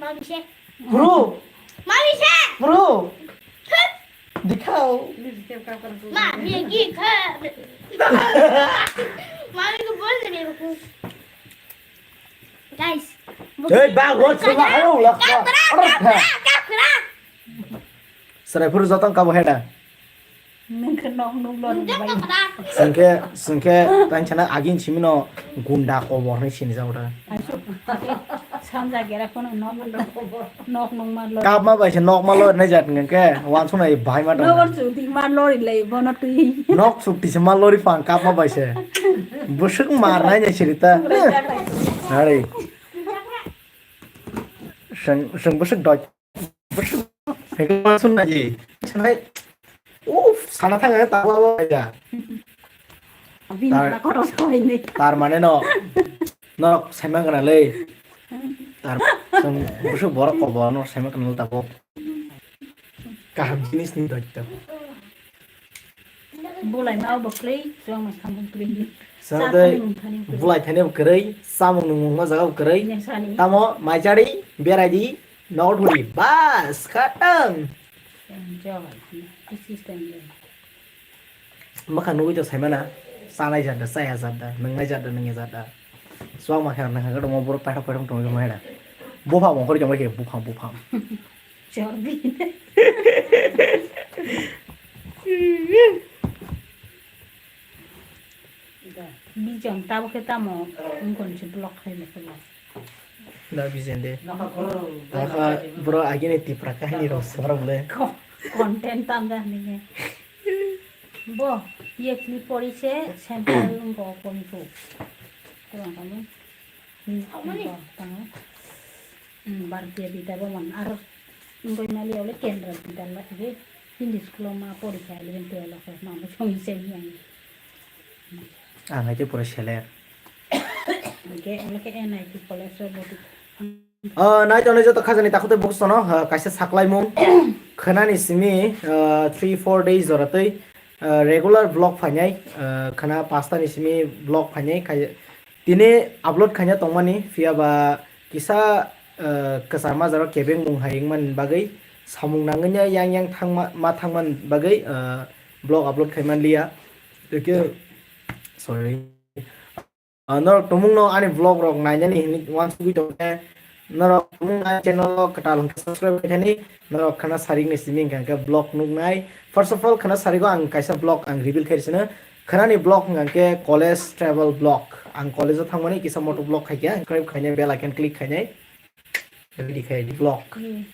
Mami se. Proof? Mami se. Proof? Thut. Dikhao. Mami ki kha. Mami ko bol de mere ko. Guys. Hey, ba, what? Kap kwrak, kap kwrak, kap kwrak. Chwrai phuru jotong kabo heda. Nwng khe nok nuk lo nwng bai. Sengke, sengke, tang chana agin simino gunda kobor ni sini jago da. Aiso, sanja gera kono nok, nok nuk ma lo. Kap ma bai se nok ma lo nai jat ngke, wan suna i bai ma dong. Nok sukti ma lo ri lai bono twi. Nok sukti se ma lo ri pang kap ma bai se. Busuk mar nai nai sirita. Hari. Seng, seng busuk doi. Hingke ma sung naji. Sanai. Uff, sana thang ang tabla bo ya. Bini tar, na kotor soi ni. Tar mane no. Norok saimang kana le. Tar sung busuk borok ko bo norok saimang kana le tabok. Kaham jinis ni doi tabok. Bulai ma bo kwrwi, chuwang mai khamung kwrwi. Sa Sa tei thani mung thani kwrwi. Bulai thani bo kwrwi, samung nung mung ma jaga bo kwrwi. Nya sani. Tamo mai chari, berai di, nogo thudi. Bas, khatam. Enjoy. This is the enjoy. Bwkha nugwi to saimana, chanai jat da, chaya jat da, nwngnai jat da, nungya jat da. Chuwang ma khe nang khe tongma borok paithak paithak tongwi tongma hai da. Buphang ongkhorwi tongma khe buphang, buphang. Chorbi. Bijong tabo khe tamo wngkon se block khai le khe. Da bijen de. Nokha boro agini Tipra kahini rok swarok le. Ko-, content tam da hini khe. Bo yekli pori se central wngko koni ko. Kurang kami. Hmm, Amani. Wngko tamo. Hmm, Bharatiya Vidya Bhawan. Aro wngoi mali ole Kendra Vidya la de. Hindi school ma pori kha eleven twelve ko ma mo chong se yang. Ang hai te pura seler. Oke, oke, N I T college o boti. Ah, nai tongnai joto khajani takhuk tei bukhuk sono, ah, kaisa saklaimung khwnani simi, ah, three four days jora tei, ah, regular vlog phainai, ah, khwna pasta ni simi vlog phainai khai, tini upload khaina tongmani, phiya ba kisa, ah, kwchama jora kebeng mung hai wngmani bagwi samung nangwi yang yang thangma, ma thangmani bagwi, ah, vlog upload khai man liya. Tei khe, sorry. Ah, norok tumung no ani vlog rok nainani hinwi uansugwi tong khe, norok tumung ani channel o kwtal hwnkhe subscribe khai thani, norok khwna sarik ni simi hwnkha khe vlog nuknai. First of all, khwna sarik o ang kaisa vlog ang reveal khai sino. Khwnani vlog hwnkha khe college travel vlog. Ang college o thangmani kisa moto vlog khai khe, subscribe khainai, bell icon click khainai. Ready khai di vlog. Hmm.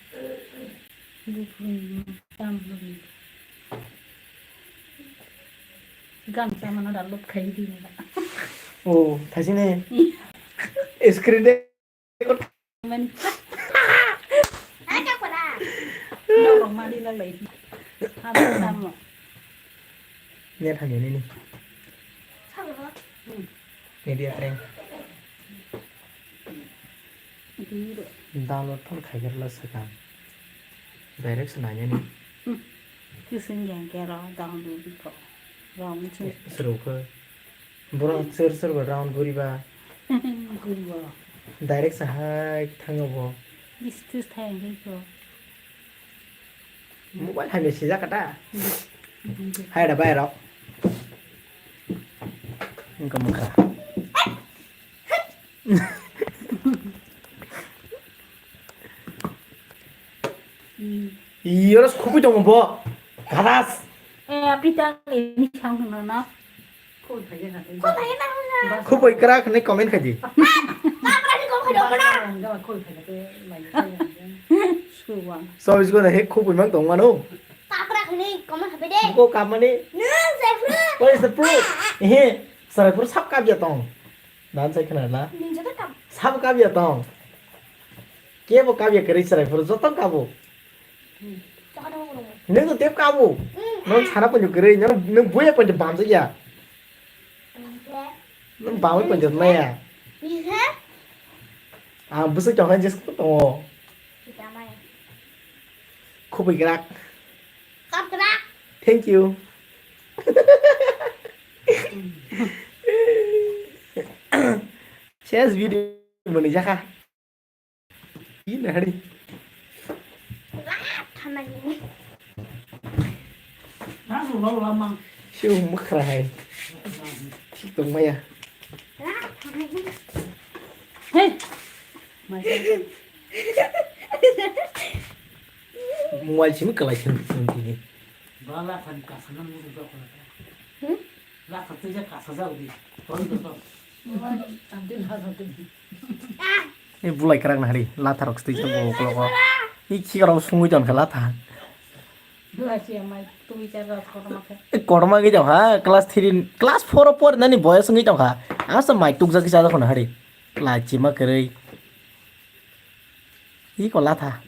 Buphang tam hori. Gamsa mano da lop khai di na. Oh, thaisini. Screen de. Mani. Norok mani lalai. Apa tamo? Net hamya nini. Hmm. Media train. Download phone khaikhe rwla swkang. Direct se nainani. Hmm. Kising yang kero download ko. Wrong se. Sero khe. Borok sir sir ba round guriba. Guriba. Direct se hai thango bo. Distus thayang khe ko. Mobile hai sijak kata. Hai da bai rok. Engka mukha. Iyo ros khupui tongo bo. Gadas. Eh, apita ini sang na na. Khupui krak ni comment khaji. So is gonna hit khupui mang tong mano. Ko kap mani. What is the proof? He, sarai pur sap kap ya tong. Dan sai khna la. Sap kap ya tong. Kebo kap ya kari sarai pur jotong kabo. Nung to tep kabo. Nung sana pun kari, nung buya pun bam ya. Nung bam pun maya. Ah, busuk chong kan jes ko to. Khupui krak. Thank you. Ses video mani jaka. Ini hari. Siu mukra hai. Sik tong maya. Hey. Mobile simi kalai sini tini. Ba lathani kasana mudu jokna. Hmm? Latha tija kasa jagdi. Toni to. Ni bulai krak na hari latha rok stui jabo kologo. Ni khikaro sungui ton khala tha. Belasia mai tui jara korma khe. E korma gi jong ha class three, class four o por nani boyos ngi jong ha. Asa mai tukjak kisa jok na hari. Lachima kwrwi. Iko latha.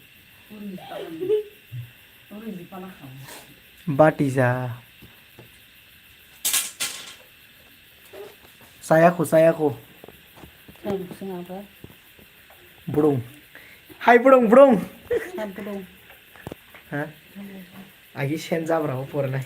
Batija. Sayako, sayako. Burung. Hai burung, burung. Ha? Agi sen jabra o pore nai.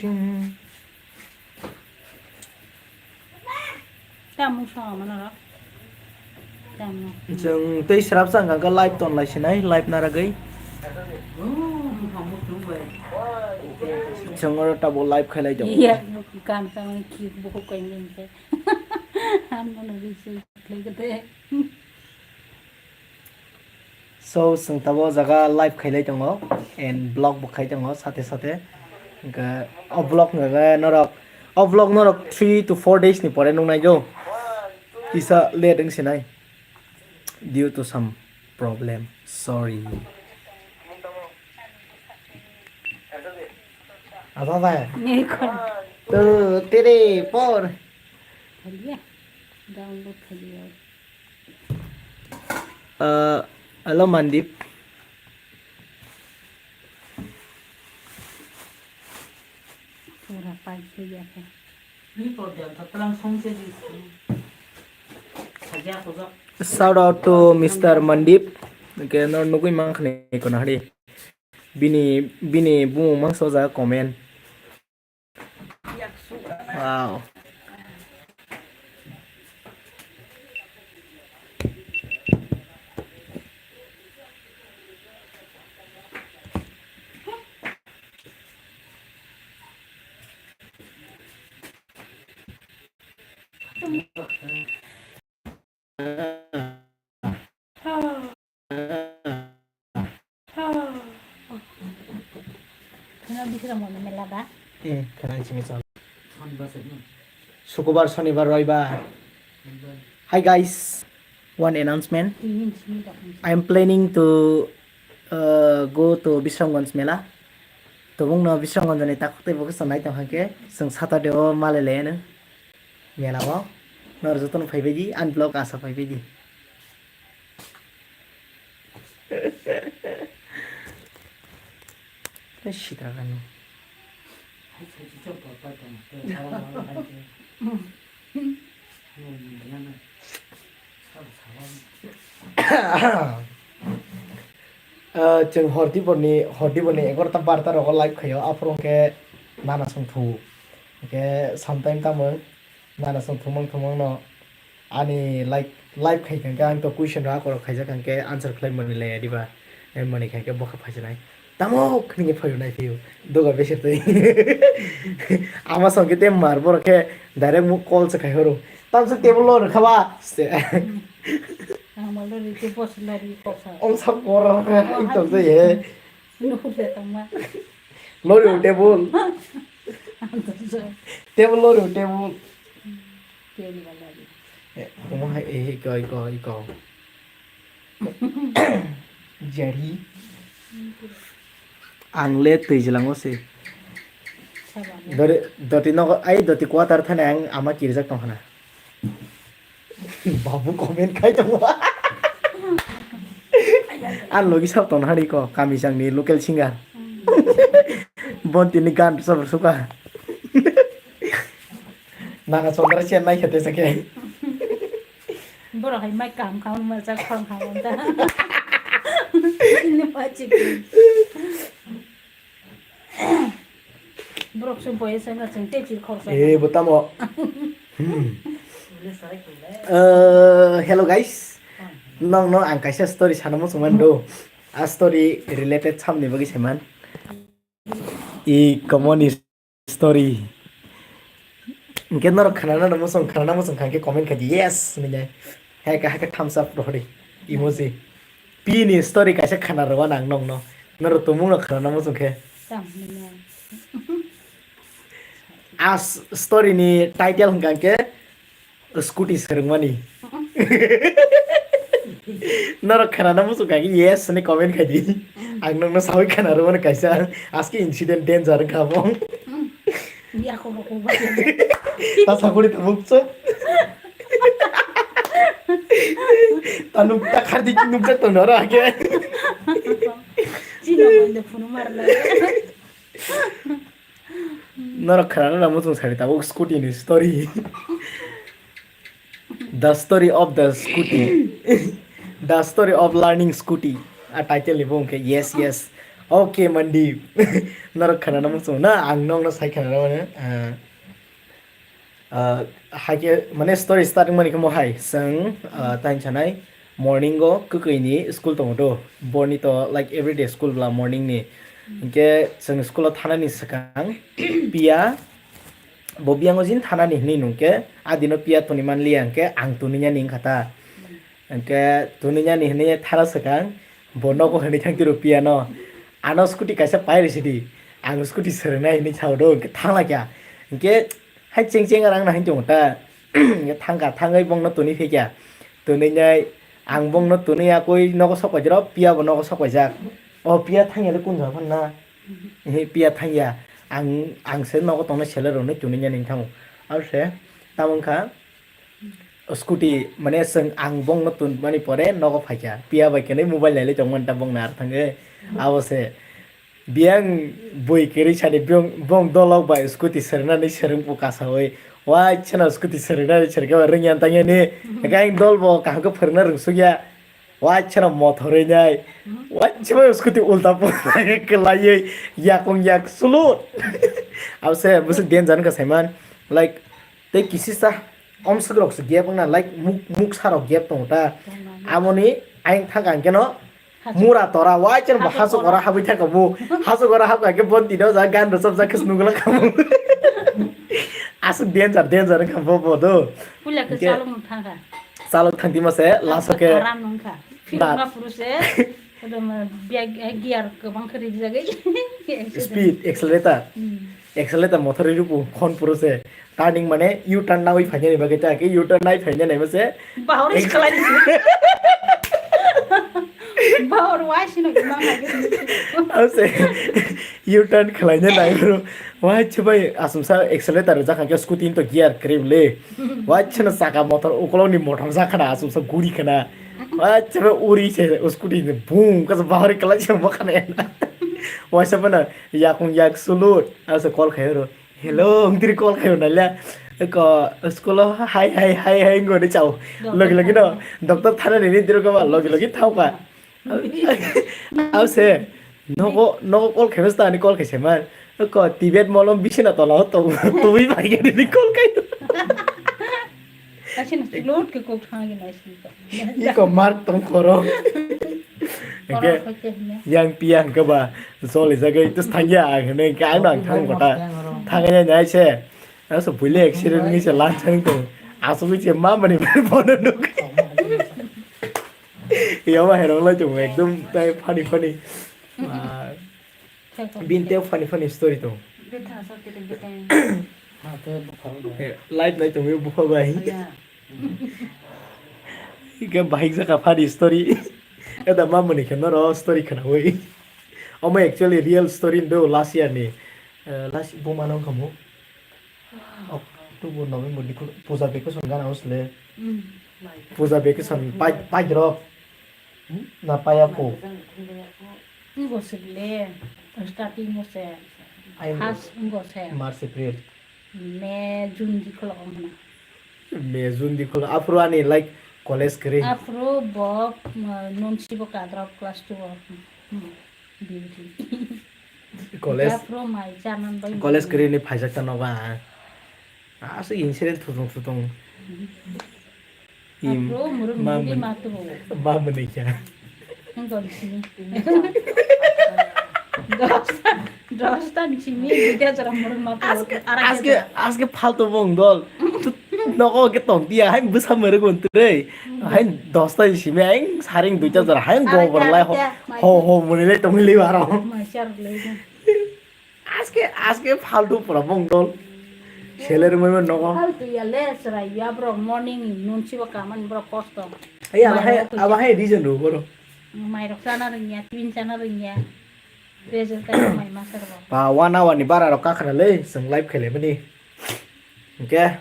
Tamo song mano ro. Tamo. Chwng tei srapsa hwnkha khe live ton lai sinai, live naragwi. Oh, hamu tu bai. Chwng oro tabo live khailai tongo. Iya, gan tamo ki buku koi ni se. Hamu no ri se khlai kete. So, chwng tabuk o jaga live khailai tongo and vlog bo khai tongo sate sate. Hwnkhe o vlog hwnkhe norok, o vlog norok three to four days ni pore nuknai do. Kisa late wng sinai due to some problem. Sorry. Aba bai. Ni kon. Two, three, four. Thaliya. Download thaliya. Uh, hello, Mandip. Pura pai se ya khe. Ni problem ta tlang song se di. Saja ko ja. Shout out to Mister Mandip. Ke no nugui mang khne ko na hari. Bini, bini bumung mang soja comment. Wow. Kheno bising rok mona mela ba? Eh, kheno simi chal. Sukubar, Sonibar, Roibar. Hi guys, one announcement. Tini simi rok. I am planning to, uh, go to Bisramganj Mela. Tobong no Bisramganj ni takhuk tei bokhe chwng nai tong kha khe, chwng Saturday o malai lai ano. Mela o. Nor jotono phai bai di, ani vlog asa phai bai di. Tei sitra kanu. Ah, chwng horti borni, horti borni egarota barota rogo live khaio, aphuru hwnkhe nana songthu. Hwnkhe sometime tamo nana songthumung thumung no. Ani like, live khai kha khe ang to question rok akorok khaijak kha khe answer khlai mani le diba, eh, mani kha khe bokha phaisinai. Tamo khwrwngwi phaio nai phio. Doga bese twi. Ama song khe te mar borok khe direct muk call se khai horo. Tamsuk table lo rwkha ba se. Ang ma lori te bos lori kok sa. Om sa borok khe. Oh, ito se ye. Nuhur se tongma. Lori o table. Ang to se. Table lori o table. Table ba lori. Eh, omo hai, eh, iko, iko, iko. Jari. Ang le twi jwlango se. Dori, doti nogo, ai doti quarter thani ang ama kirijak tong khana. Babu comment khai tongo. Ang logi sab tong hani ko, kami jang ni local singer. Bonti ni gan sab suka. Nana Chandra Chennai khete sake. Borok hai mai kam kam ma jak kham kham ta. Ini pacik. Borok se boye se na cheng te chir khorsa. Eh, bo tamo. Hmm. Eh, hello guys. Nong no ang kaisa story sana muchung man do. A story related samni bagwi saiman. I common story. Hwnkhe norok khanana no muchung, khanana muchung kha khe comment khai di, "Yes," hinwi nai. Hai khe, hai khe thumbs up rohori. Emoji. Pini story kaisa khana rwna nang nongno. Norok tumung no khanana muchung khe. Tamo hinwi nai. A s-, story ni title hwnkha khe, Scooty swrwngmani. Norok khanana muchung kha khe yes hinwi comment khai di. Ang nokno sawi khana rwmani kaisa aske incident danger wngkha bo. Ako bako ba. Ta sakuri ta mukso. Ta nuk ta khardi nuk ta tong nara ake. Chino bondo phunu marna. Norok khana na muchung sari ta scooty ni story. The story of the scooty. The story of learning scooty. A title ni bo hwnkhe yes yes. Okay Mandeep. Norok khana na muchung na ang nokno sai khana na mano. Ah, ah, hakhe mane story starting mani khe mo hai chwng ah, tain sanai morning o kwkwi ni school tongo do. Boni to like everyday school bla morning ni. Hinkhe chwng school o thanani swkang piya bo biyang o jin thanani hinwi nungkhe a dino piya toni manliya hinkhe ang toniya ni wngkha ta. Hinkhe toniya ni hinwi thara swkang bo nogo hinwi thang tiro piya no. Ano scooty kaisa pai rw sidi. Ang scooty swrwngnai hinwi sao do hinkhe thangla kya. Hinkhe hai cheng cheng rang na hinwi tongo ta. Hinkhe thangkha thangwi bongno toni phaikya. Toniya ang bongno toniya koi nogo sok paijak piya bo nogo sok paijak. O piya thangya le kun jaga na. Ehe, piya thangya. Ang, ang se nogo tongnai seler rokno chunui nani thango. Aro se, tamo wngkha, scooty, mane, chwng, ang bongno tun mani pore nogo phaikha. Piya bai khenai mobile nailai tongmani ta bongni ar thangwi. Abo se, biyang bui kwrwi sani biyang, bong dolok bai scooty swrwngnani swrwngpo kasawi. Waisano scooty swrwngnani swrwngkhe ba rwngya tangya ni. Hwnkhe ang dol bo kaham khe phwrwngna rwngsukya. Waisano mothorwi nai. Waisano scooty ulta pulta khe kwlaiwi yakung yak sulut. Abo se bwswk danger wngkha saiman. Like, tei kisisa omswk rok se gap wngna, like, muk-, muksa rok gap tongo ta. Aboni ayang thangkha hwnkhe no mura tora, waisano bo hasuk ora habwi thangkha bo. Hasuk ora habkha hwnkhe bo tino ja gan rwchapjak khe se nukla kha bo. Aswk danger, danger wngkha bo, bo do. Puila khe chalokno thangkha. Chalok thang timo se, last o khe aram wngkha. Philma phuru se, gear kwbang khe rijagwi. Speed, accelerator. Hmm. Accelerator motor ri rupu, khon phuru se. Turning mane U-turn nawi phainani bagwi ta khe U-turn nai phainani mo se. Bahor is khlai di. Bahor wai sino gimang lagi. Ase U-turn khlaina nai bro. Wai chubai asumsa accelerator jakha khe scooty to gear kwrwi le. Wai chana saka motor ukoloni motor jakha na asumsa guri khana. Wai chana uri se scooty ni boom kasa bahori khlai se mo khana. Wai sa bana yakung yak sulut asa call khayo ro. Hello, wngtiri call khayo nalia. Ko school o hai hai hai hai wngwi chao. Logi logi no doctor thana nini diro kama logi logi thao ka. Ause nogo nogo call khayo sta ani call khaise man. Ko Tibet molom bisina tola ho to tui bai nini call khayo. Kaisa na slot ke kok thang ge nai sini to. Iko mark tong khoro. Eke yang piang ke ba zoli jagai tus thangya ang ne ka ang thang kota. Thangya nai se. Aso buile accident ni se lan chang to. Aso bi che ma mani bono nuk. Yawa herong lai chung ekdom tai funny funny. Bini tei funny funny story tong. Live nai tongwi bupha bai. Ike bahik jaka funny story. Eda ma mani khe noro story khnawi. Omo actually real story ndo last year ni. Last buma nong khamu. October, November, December, puja vacation gana usle. Puja vacation pai, pai drop. Na paya ko. Ngo se le, starting ngo se. Ai, first ngo se. March, April. May, June di kholo ong na. May, June di kholo. Afro ani like college kere. Afro bo, non si bo kadrop class two o. College, college kwrwi ni phaijak ta nogo ang. Aswk incident thutung thutung. Im, ma mwnwi kha. Dosta ni simi duita jora murung ma. Aske, aske faltu bong dol. Nogo ke tong dia, hai bwsa murung gun tre. Hai dosta ni simi, hai saring duita jora, hai gobor lai ho, ho, ho, muni lai tong li baro. Aske, aske faltu pura bong dol. Seler mui nogo. Faltu ya le, sera ya bro, morning nun chibo kaman bro kosto. Ai, aba hai, aba hai reason ro bro. Mai rok sana rengya, tin sana rengya. Ba one hour ni bara rok kakhra le, chwng live khaile mani. Hwnkhe,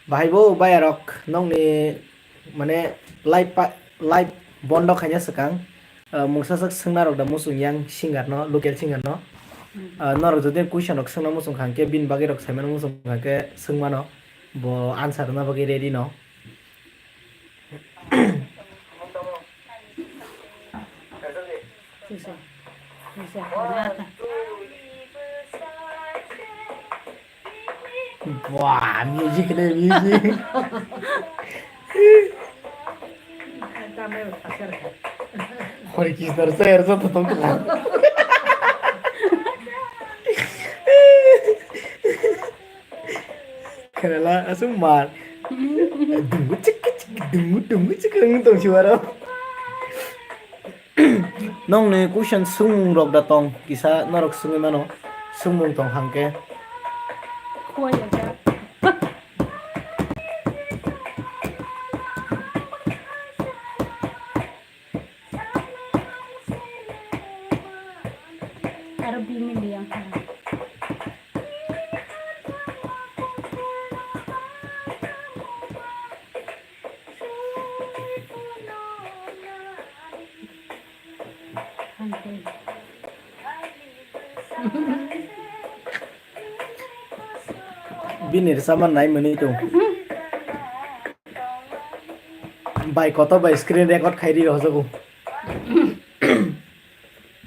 bahai bo baya rok nokni, mane, live pa, live bondo khaina swkang, ah, mungsa sak swngna rok da muchung yang singer no, local singer no. Ah, norok jodi question rok swngna muchung kha hwnkhe, bini bagwi rok saimano muchung kha hwnkhe swngmano, bo answer rwna bagwi ready no. Wah, music le music. Hori Krishna rwchap rwchap tong tong. Khenala aswk mar. Dungu chik chik, dungu dungu chik wng tong si aro. Nokni question swngmung rok da tong kisa norok swngwi mano. Swngmung tong hangke. Aro bini liang kha. Bini rwchapma nai mwnwi tong. Bai kotor bai screen record khai ri rw jago.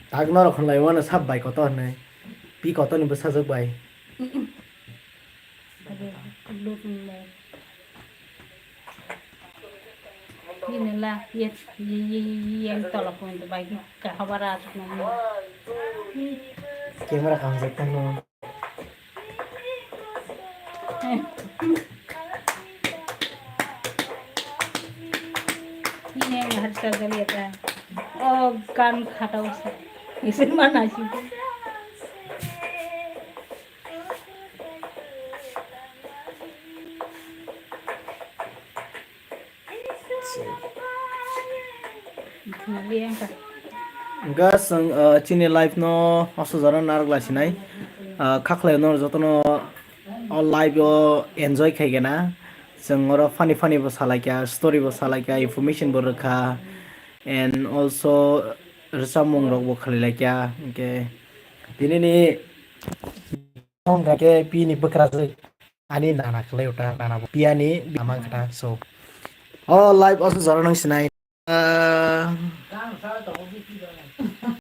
Tak norok hwnlai mano sab bai kotor hwnwi. Pi kotor ni bwsajwk bai. Bini la ye ye ye ye yang tolok pun tu bai ka habara asuk nang. Camera kaham jat tang no. Ini yang harus kagak lihat ya. Oh, kan kata usah. Isin mana sih? Hwnkhe chwng, uh, chini live no aswk jora narwk lai sinai. Uh, khaklai no jotono o live o enjoy khai gana. Chwng oro funny funny bo salai kha, story bo salai kha, information bo rwkha, and also rwchapmung rok bo khlai lai kha. Hwnkhe tini ni Hwnkha khe pini bwkrajwk ani nana khlai uta, nana bo piyani bama kha ta. So, o live o jora nang sinai.